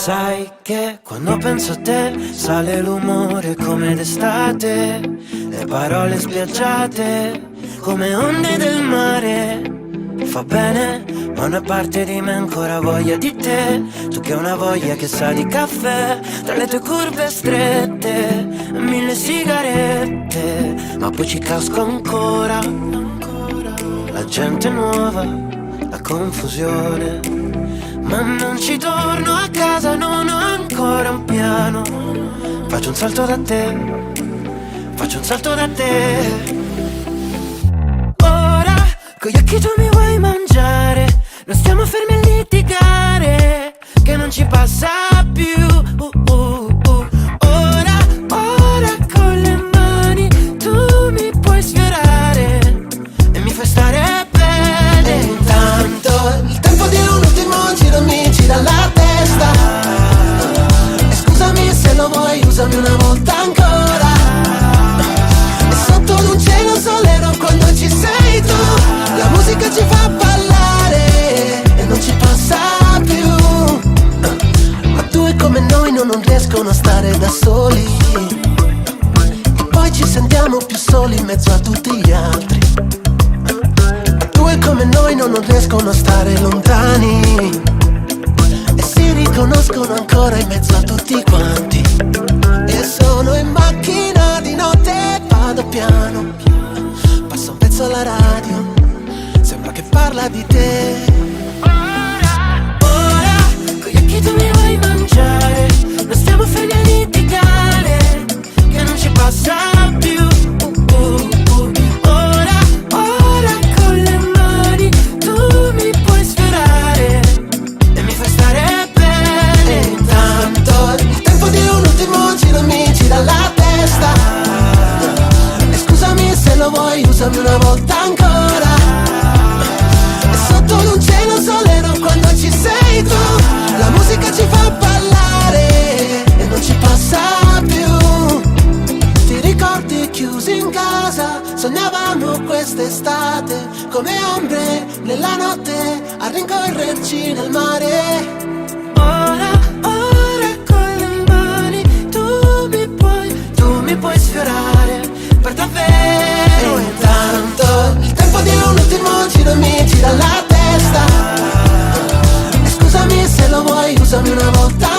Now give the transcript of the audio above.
Sai che quando penso a te sale l'umore come d'estate, le parole spiaggiate come onde del mare. Fa bene, ma una parte di me ha ancora voglia di te. Tu che hai una voglia che sa di caffè, tra le tue curve strette, mille sigarette, ma poi ci casco ancora. La gente nuova, la confusione. Ma non ci torno a casa, non ho ancora un piano. Faccio un salto da te, faccio un salto da te. Ora, con gli occhi tu mi vuoi mangiare. Non stiamo fermi a litigare, che non ci passa più. Ora, ora con le mani tu mi puoi sfiorare e mi fai stare bene. E intanto il tempo di un ultimo giro mi gira la testa. E scusami se lo vuoi, usami una volta ancora. E sotto un cielo solero quando ci sei tu, la musica ci fa ballare e non ci passa più. Ma due come noi non riescono a stare da soli. E poi ci sentiamo più soli in mezzo a tutti gli altri. Due come noi non riescono a stare lontani e si riconoscono ancora in mezzo a tutti quanti. E sono in macchina di notte, vado piano. Passa un pezzo alla radio, sembra che parla di te. Ora, con gli occhi tu mi vuoi mangiare. Non stiamo fermi a litigare, che non ci passa più. Ora, ora con le mani tu mi puoi sfiorare e mi fai stare bene. E intanto il tempo di un ultimo giro mi gira la testa. E scusami se lo vuoi, usami una volta ancora. E sotto un cielo solero quando ci sei tu, la musica ci fa ballare e non ci passa più. Ti ricordi chiusi in casa, sognavamo quest'estate come ombre nella notte a rincorrerci nel mare. Ora, ora con le mani tu mi puoi sfiorare per davvero. E intanto il tempo di un ultimo giro mi gira la testa. E scusami se lo vuoi, usami una volta.